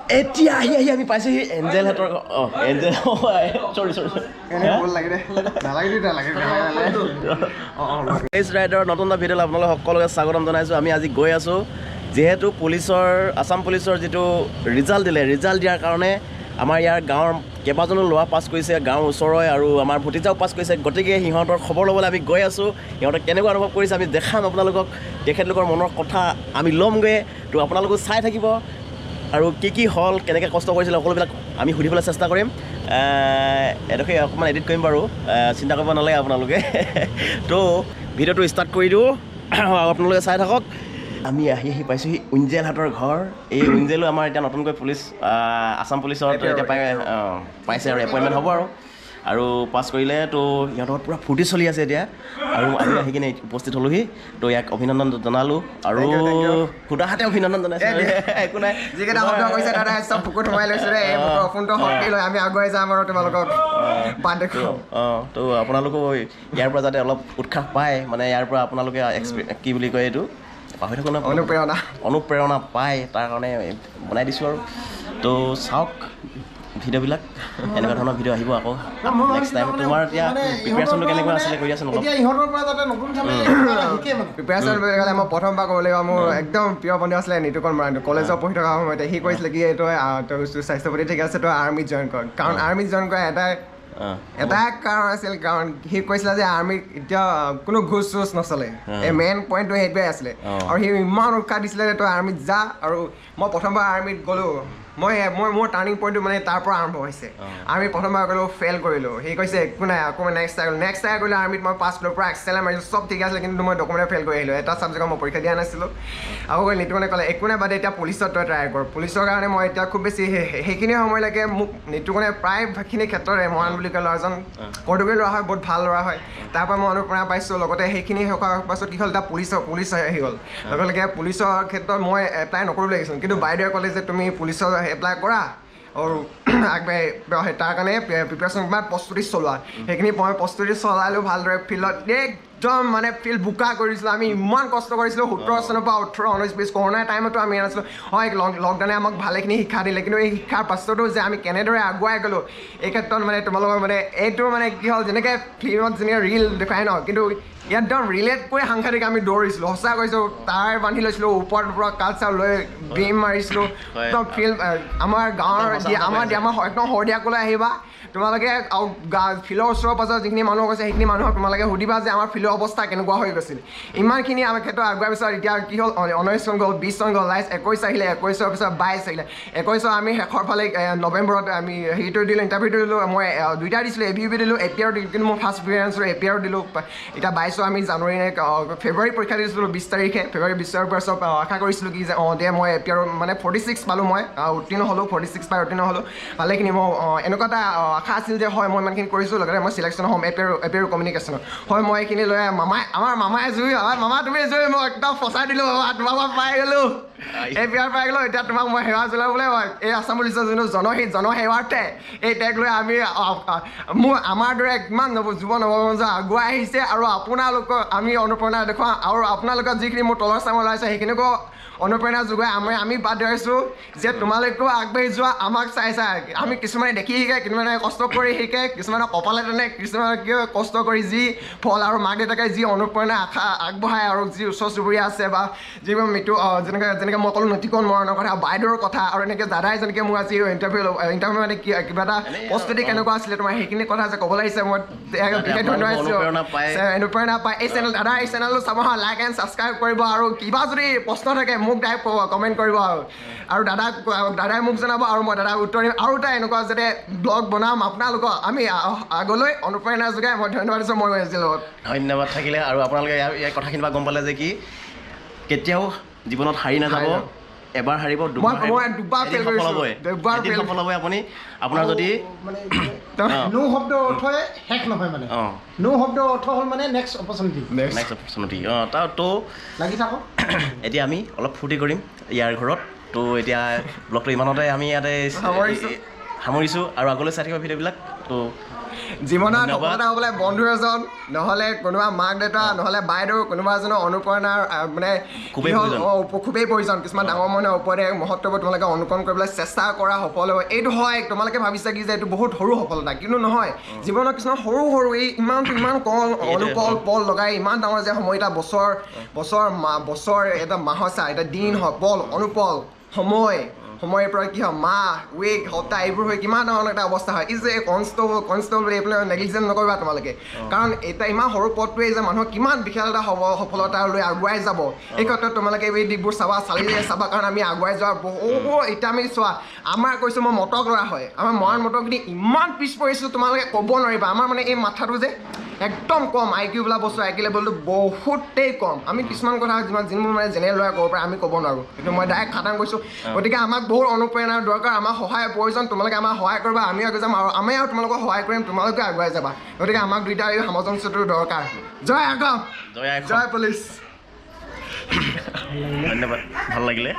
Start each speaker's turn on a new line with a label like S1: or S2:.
S1: এতিয়া আহি আহি আমি পাইছোঁহি এঞ্জেলহঁতৰ। অঁ, এঞ্জেল, চৰি চৰি। এইচ ৰাইডৰ নতুন এটা ভিডিঅ'লৈ আপোনালোক সকলোকে স্বাগতম জনাইছোঁ। আমি আজি গৈ আছোঁ, যিহেতু পুলিচৰ, আছাম পুলিচৰ যিটো ৰিজাল্ট দিলে, ৰিজাল্ট দিয়াৰ কাৰণে আমাৰ ইয়াৰ গাঁৱৰ কেইবাজনো ল'ৰা পাছ কৰিছে, গাঁৱৰ ওচৰৰে, আৰু আমাৰ ভতিজাও পাছ কৰিছে। গতিকে সিহঁতৰ খবৰ ল'বলৈ আমি গৈ আছোঁ। সিহঁতে কেনেকুৱা অনুভৱ কৰিছে আমি দেখাম আপোনালোকক, তেখেতলোকৰ মনৰ কথা আমি ল'মগৈ। তো আপোনালোকো চাই থাকিব, আৰু কি কি হ'ল, কেনেকৈ কষ্ট কৰিছিলে, সকলোবিলাক আমি সুধিবলৈ চেষ্টা কৰিম। এডোখৰ অকণমান এডিট কৰিম বাৰু, চিন্তা কৰিব নালাগে আপোনালোকে। তো ভিডিঅ'টো ষ্টাৰ্ট কৰি দিওঁ, আপোনালোকে চাই থাকক। আমি আহি আহি পাইছোঁহি উঞ্জেলহঁতৰ ঘৰ। এই উঞ্জেলো আমাৰ এতিয়া নতুনকৈ পুলিচ, আছাম পুলিচত এতিয়া পাইছে আৰু এপইণ্টমেণ্ট হ'ব আৰু পাছ কৰিলে। তো সিহঁতৰ পূৰা ফূৰ্তি চলি আছে এতিয়া। আৰু আমি আহি কিনে উপস্থিত হ'লোহি। তো ইয়াক অভিনন্দন জনালোঁ আৰু সুদাহাতে অভিনন্দন জনাইছোঁ। একো নাই,
S2: যিকেইটা শব্দ কৈছে দাদা চব বুকুত সোমাই লৈছোঁ দেই। এই ফোনটো শক্তি লৈ আমি আগুৱাই যাম আৰু তোমালোকক বাট দেখুৱাম।
S1: অঁ, তো আপোনালোকো ইয়াৰ পৰা যাতে অলপ উৎসাহ পায়, মানে ইয়াৰ পৰা আপোনালোকে কি বুলি কয় এইটো পাহৰি থাকোঁ ন,
S2: অনুপ্ৰেৰণা,
S1: অনুপ্ৰেৰণা পায়, তাৰ কাৰণে বনাই দিছোঁ। আৰু তো চাওক ভিডিঅ'বিলাক, এনেকুৱা ধৰণৰ ভিডিঅ' আহিব আকৌ নেক্সট টাইম। তোমাৰ এতিয়া প্ৰিপেৰেশ্যনটো কেনেকুৱা আছিলে কৈ দিয়াচোন অলপ।
S2: প্ৰিপেৰেশ্যন বুলি ক'লে মই প্ৰথমবাৰ ক'ব লাগিব, মোৰ একদম প্ৰিয় বন্ধু আছিলে নিতুকণ মৰাণ। কলেজত পঢ়ি থকা সময়তে সি কৈছিলে কি তই তোৰ স্বাস্থ্য পাতি ঠিক আছে, তই আৰ্মিত জইন কৰ। কাৰণ আৰ্মিত জইন কৰা এটাই কাৰণ আছিল, কাৰণ সি কৈছিলে যে আৰ্মিত এতিয়া কোনো ঘোচ চোচ নচলে। এই মেইন পইণ্টটো সেইটোৱে আছিলে। আৰু সি ইমান উৎসাহ দিছিলে যে তই আৰ্মিত যা। আৰু মই প্ৰথমবাৰ আৰ্মিত গ'লোঁ, মই মই মোৰ টাৰ্ণিং পইণ্টটো মানে তাৰ পৰা আৰম্ভ হৈছে। আৰ্মিত প্ৰথমবাৰ গ'লোঁ, ফেইল কৰিলোঁ। সি কৈছে একো নাই, আকৌ মই নেক্সট ট্ৰাই কৰিলোঁ, নেক্সট ট্ৰাই কৰিলোঁ আৰ্মিত মই পাছ কৰিলোঁ, পূৰা এক্সেলেণ্ট মাৰিছোঁ, চব ঠিক আছিলে, কিন্তু মই ডকুমেণ্ট ফেইল কৰি আহিলোঁ। এটা ছাবজেক্টত মই পৰীক্ষা দিয়া নাছিলোঁ। আকৌ নিতুকণে ক'লে একো নাই বাদে, এতিয়া পুলিচত তই ট্ৰাই কৰ। পুলিচৰ কাৰণে মই এতিয়া খুব বেছি সেইখিনি সময়লৈকে মোক নিতুকণে প্ৰায়খিনি ক্ষেত্ৰত, মৰাণ বুলি কয় ল'ৰাজন, কৰ্দগী ল'ৰা হয়, বহুত ভাল ল'ৰা হয়, তাৰপৰা মই অনুপ্ৰেৰণা পাইছোঁ। লগতে সেইখিনি হোৱাৰ পাছত কি হ'ল, এতিয়া পুলিচ আহি গ'ল। লগে লগে পুলিচৰ ক্ষেত্ৰত মই এপ্লাই নকৰিব লাগিছিল, কিন্তু বাইদেৱে ক'লে যে তুমি পুলিচৰ এপ্লাই কৰা আৰু আগবাঢ়ি, তাৰ কাৰণে প্ৰিপেৰেশ্যন কিমান প্ৰস্তুতি চলোৱা। সেইখিনি মই প্ৰস্তুতি চলালোঁ ভালদৰে। ফিল্ডত একদম মানে ফিল্ড বোকা কৰিছিলোঁ আমি, ইমান কষ্ট কৰিছিলোঁ। 17 চনৰ পৰা 18, 19, 20 কৰোণাৰ টাইমতো আমি আনিছিলোঁ। হয়, লকডাউনে আমাক ভালেখিনি শিক্ষা দিলে, কিন্তু এই শিক্ষাৰ পাছতো যে আমি কেনেদৰে আগুৱাই গ'লোঁ এই ক্ষেত্ৰত মানে তোমালোকৰ মানে এইটো মানে কি হ'ল, যেনেকৈ ফিল্মত যেনেকৈ ৰিল দেখুৱাই ন, কিন্তু ইয়াত একদম ৰিলেট কৰি সাংঘাতিক আমি দৌৰিছিলোঁ। সঁচা কৈছোঁ, তাঁৰ বান্ধি লৈছিলোঁ, ওপৰত পূৰা কালচাৰ লৈ বিম মাৰিছিলোঁ একদম ফিল্ড। আমাৰ গাঁৱৰ আমাৰ আমাৰ একদম শদিয়াকলৈ আহিবা তোমালোকে, আৰু ফিল্ডৰ ওচৰৰ পাজৰ যিখিনি মানুহ গৈছে সেইখিনি মানুহক তোমালোকে সুধিবা যে আমাৰ ফিল্ডৰ অৱস্থা কেনেকুৱা হৈ গৈছিল। ইমানখিনি আমাৰ ক্ষেত্ৰত আগুৱাৰ পিছত এতিয়া কি হ'ল, 19 চন গ'ল, 20 চন গ'ল, লাষ্ট 21 আহিলে, 21ৰ পিছত 22 আহিলে। 21ৰ আমি শেষৰ ফালে নৱেম্বৰত আমি হেৰিটো দিলোঁ, ইণ্টাৰভিউটো দিলোঁ। মই দুইটা দিছিলোঁ, এ ভি বি দিলোঁ, এ পি আৰ দিলোঁ, কিন্তু মই first preference A P R দিলোঁ। এতিয়া 22ৰ আমি জানুৱাৰী ফেব্ৰুৱাৰী পৰীক্ষা দিছিলোঁ, 20 তাৰিখে ফেব্ৰুৱাৰী 20ৰ পৰা চব আশা কৰিছিলোঁ কি যে অঁ দে মই এ পি আৰ মানে 46 পালোঁ, মই উত্তীৰ্ণ হ'লোঁ, 46 পাই উত্তীৰ্ণ হ'লোঁ। ভালেখিনি মই এনেকুৱা এটা আশা আছিল যে হয় মই ইমানখিনি কৰিছোঁ, লগতে মই চিলেকশ্যন হ'ম এ পি আৰ কমিউনিকেশ্যনত। হয়, মই এইখিনি লৈ মামাই, আমাৰ মামাই জুই, আমাৰ মামা তুমি জুই, মই একদম ফচাই দিলোঁ মামা, তোমাৰ পৰা পাই গ'লোঁ, এ পি আৰ পাই গ'লোঁ। এতিয়া তোমাক মই সেৱা জনাবলৈ এই আছাম পুলিচৰ যোনটো জনহিত জনসেৱাৰ্থে এই টেগ লৈ আমি মোৰ আমাৰ দৰে কিমান যুৱ নৱপ্ৰজন্ম আগুৱাই আহিছে। আৰু আপোনালোকক আমি অনুপ্ৰেৰণা দেখুৱাওঁ, আৰু আপোনালোকৰ যিখিনি মোৰ তলৰ চামৰ ওলাইছে সেইখিনিকো অনুপ্ৰেৰণা যোগাই আমি বাদ ধৰিছোঁ যে তোমালোকেও আগবাঢ়ি যোৱা আমাক চাই চাই। আমি কিছুমানে দেখি শিকে, কিছুমানে কষ্ট কৰি শিকে, কিছুমানে কপালে তেনে, কিছুমানে কিয় কষ্ট কৰি যি ফল আৰু মাক দেউতাকে যি অনুপ্ৰেৰণা আশা আগবঢ়ায়, আৰু যি ওচৰ চুবুৰীয়া আছে বা যিবোৰ মৃত্যু, যেনেকৈ যেনেকৈ মই ক'লোঁ নতিকণ মৰণৰ কথা, বাইদেউৰ কথা, আৰু এনেকৈ দাদাই যেনেকৈ মোৰ আজি ইণ্টাৰভিউ মানে কি কিবা এটা প্ৰস্তুতি কেনেকুৱা আছিলে তোমাৰ সেইখিনি কথা যে ক'ব লাগিছে, মই বিশেষ ধন্যবাদ অনুপ্ৰেৰণা পাই এই চেনেল দাদা এই চেনেলটো চাব, লাইক এণ্ড ছাবস্ক্ৰাইব কৰিব, আৰু কিবা যদি প্ৰশ্ন থাকে মোক ডাইৰেক্ট কমেণ্ট কৰিব, আৰু দাদাই মোক জনাব আৰু মই দাদাক উত্তৰ দিম। আৰু এটা এনেকুৱা যাতে ব্লগ বনাম আপোনালোকক আমি আগলৈ অনুপ্ৰেৰণা যোগাই মই ধন্যবাদ দিছোঁ। মই লগত
S1: ধন্যবাদ থাকিলে। আৰু আপোনালোকে ইয়াৰ কথাখিনি বা গম পালে যে কি কেতিয়াও জীৱনত হাৰি নাযাব, এবাৰ হাৰিব, দুবাৰ সফল হ'বই আপুনি। আপোনাৰ যদি
S3: নো শব্দৰ অৰ্থই শেষ নহয়, মানে নো শব্দৰ অৰ্থ হ'ল মানে নেক্সট অপৰচুনিটি,
S1: নেক্সট অপৰচুনিটি। অঁ, তাৰ তো
S3: লাগি থাকক।
S1: এতিয়া আমি অলপ ফূৰ্তি কৰিম ইয়াৰ ঘৰত। তো এতিয়া ব্লগটো ইমানতে আমি ইয়াতে সামৰিছোঁ আৰু আগলৈ চাই থাকিব ভিডিঅ'বিলাক। তো
S2: জীৱনত সফলতা হ'বলৈ বন্ধু এজন নহ'লে কোনোবা মাক দেউতা নহ'লে বাইদেউ কোনোবা এজনৰ অনুপ্ৰেৰণাৰ মানে খুবেই প্ৰয়োজন। কিছুমান ডাঙৰ মানুহৰ ওপৰতে মহত্ববোৰ তোমালোকে অনুকৰণ কৰিবলৈ চেষ্টা কৰা, সফল হ'ব। এইটো হয়, তোমালোকে ভাবিছা কি যে এইটো বহুত সৰু সফলতা, কিন্তু নহয়। জীৱনত কিছুমান সৰু সৰু এই ইমান ইমান কল অনুপল পল লগাই ইমান ডাঙৰ যে সময় এটা বছৰ বছৰ বছৰ এটা মাহৰ চা এটা দিন হয় পল অনুপল সময় সময়ৰ পৰা কি হয় মাহ উইক সপ্তাহ এইবোৰ হৈ কিমান ডাঙৰ এটা অৱস্থা হয়। এই যে কনষ্টেবল বুলি এইবিলাক নেগলিজেণ্ট নকৰিবা তোমালোকে, কাৰণ এতিয়া ইমান সৰু পদটোৱে যে মানুহৰ কিমান বিশাল এটা সফলতা লৈ আগুৱাই যাব। এই ক্ষেত্ৰত তোমালোকে এই দিশবোৰ চাবা, চালি চাবা, কাৰণ আমি আগুৱাই যোৱাৰ বহু এতিয়া আমি চোৱা আমাৰ কৈছোঁ মই মটক ল'ৰা হয়, আমাৰ মৰাণ মটকখিনি ইমান পিছ পৰিছোঁ তোমালোকে ক'ব নোৱাৰিবা। আমাৰ মানে এই মাথাটো যে একদম কম, আই কিউ বোলা বস্তু আই কিউ লেভেলটো বহুতেই কম। আমি কিছুমান কথা যিমান যোনবোৰ মানে জেনেৰেল ল'ৰাই ক'ব পাৰে আমি ক'ব নোৱাৰোঁ, কিন্তু মই ডাইৰেক্ট খাটাং কৈছোঁ। গতিকে আমাক বহুত অনুপ্ৰেৰণাৰ দৰকাৰ, আমাক সহায়ৰ প্ৰয়োজন। তোমালোকে আমাক সহায় কৰিবা, আমিও আগুৱাই যাম আৰু আমি আৰু তোমালোকক সহায় কৰিম, তোমালোকে আগুৱাই যাবা। গতিকে আমাক দুইটা এই সামঞ্জস্যটোৰ দৰকাৰ। জয় আসাম, জয় পুলিচ।
S1: ধন্যবাদ, ভাল লাগিলে।